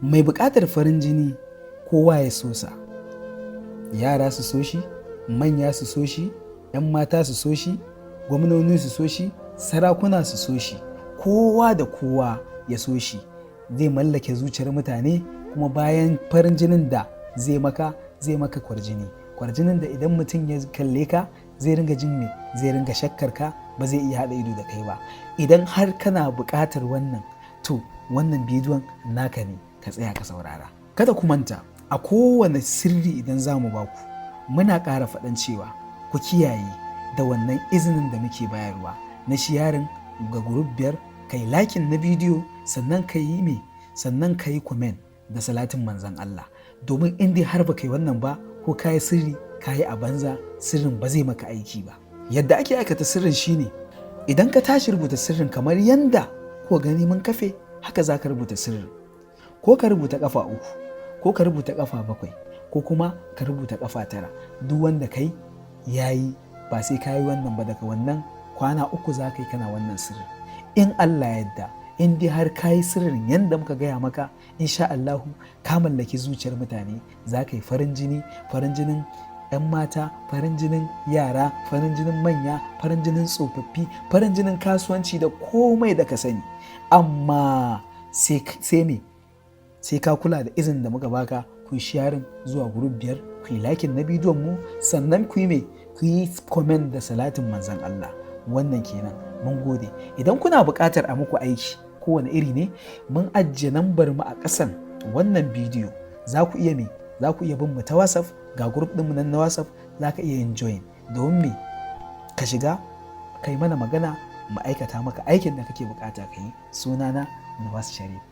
Mai buƙatar farin jini, kowa ya so sa, yara su so shi, manya su so shi, 'yan mata su so shi, gwamnoni su so shi, sarakuna su so shi, kowa da kowa ya so shi. Zai mallake zuciyar mutane, kuma bayan farin jinin da zai maka kwarjini, kwarjinin da idan mutum ya kalle ka zai ringa jin me, zai ringa shakkar ka, ba zai iya haɗa ido da kai ba. Idan har kana buƙatar wannan, to wannan bidiyon naka ne, ka tsaya ka saurara. Kada ku manta, a kowane sirri idan za mu baku, muna ƙara faɗan cewa ku kiyaye da wannan izinin da muke bayarwa na sharing ga group biyar, kai liking na bidiyo, sannan ka yi me, sannan ka yi comment da salatin Manzan Allah. Domin in dai har ba kai wannan ba, ko ka yi sirri, ka yi a banza, sirrin ba zai maka aiki ba. Yadda ake aikata sirrin shine, idan ka tashi rubuta sirrin, kamar yanda ko gani mun kafe, haka za ka rubuta sirrin. Ko ka rubuta kafa uku, ko ka rubuta kafa bakwai, ko kuma ka rubuta kafa tara, duk wanda kai yayi. Ba sai ka yi wannan ba, daga wannan kwana 3 za ka yi kana wannan sirrin. In Allah yadda, in dai har ka yi sirrin yadda muka gaya maka, insha Allahu ka mallaki zuciyar mutane. Za ka yi farin jini, farin jinin 'yan mata, farin jinin yara, farin jinin manya, farin jinin tsofaffi, farin jinin kasuwanci da komai da ka sani. Amma sai me, sai ka kula da izinin da muka baka: ku yi sharing zuwa group biyar, ku yi liking na bidiyon mu, sannan ku yi me, ku yi comment da salatin Manzan Allah. Wannan kenan, mun gode. Idan kuna buƙatar a muku aiki kowane iri ne, mun ajiye nambar mu a ƙasan wannan bidiyo. Za ku iya me, za ku iya bin mu ta WhatsApp. Ga group ɗinmu nan na WhatsApp, za ka iya yin join domin me, ka shiga kai mana magana, mu aikata maka aikin da kake bukata ka yi. Sunana Nawaz Sharif.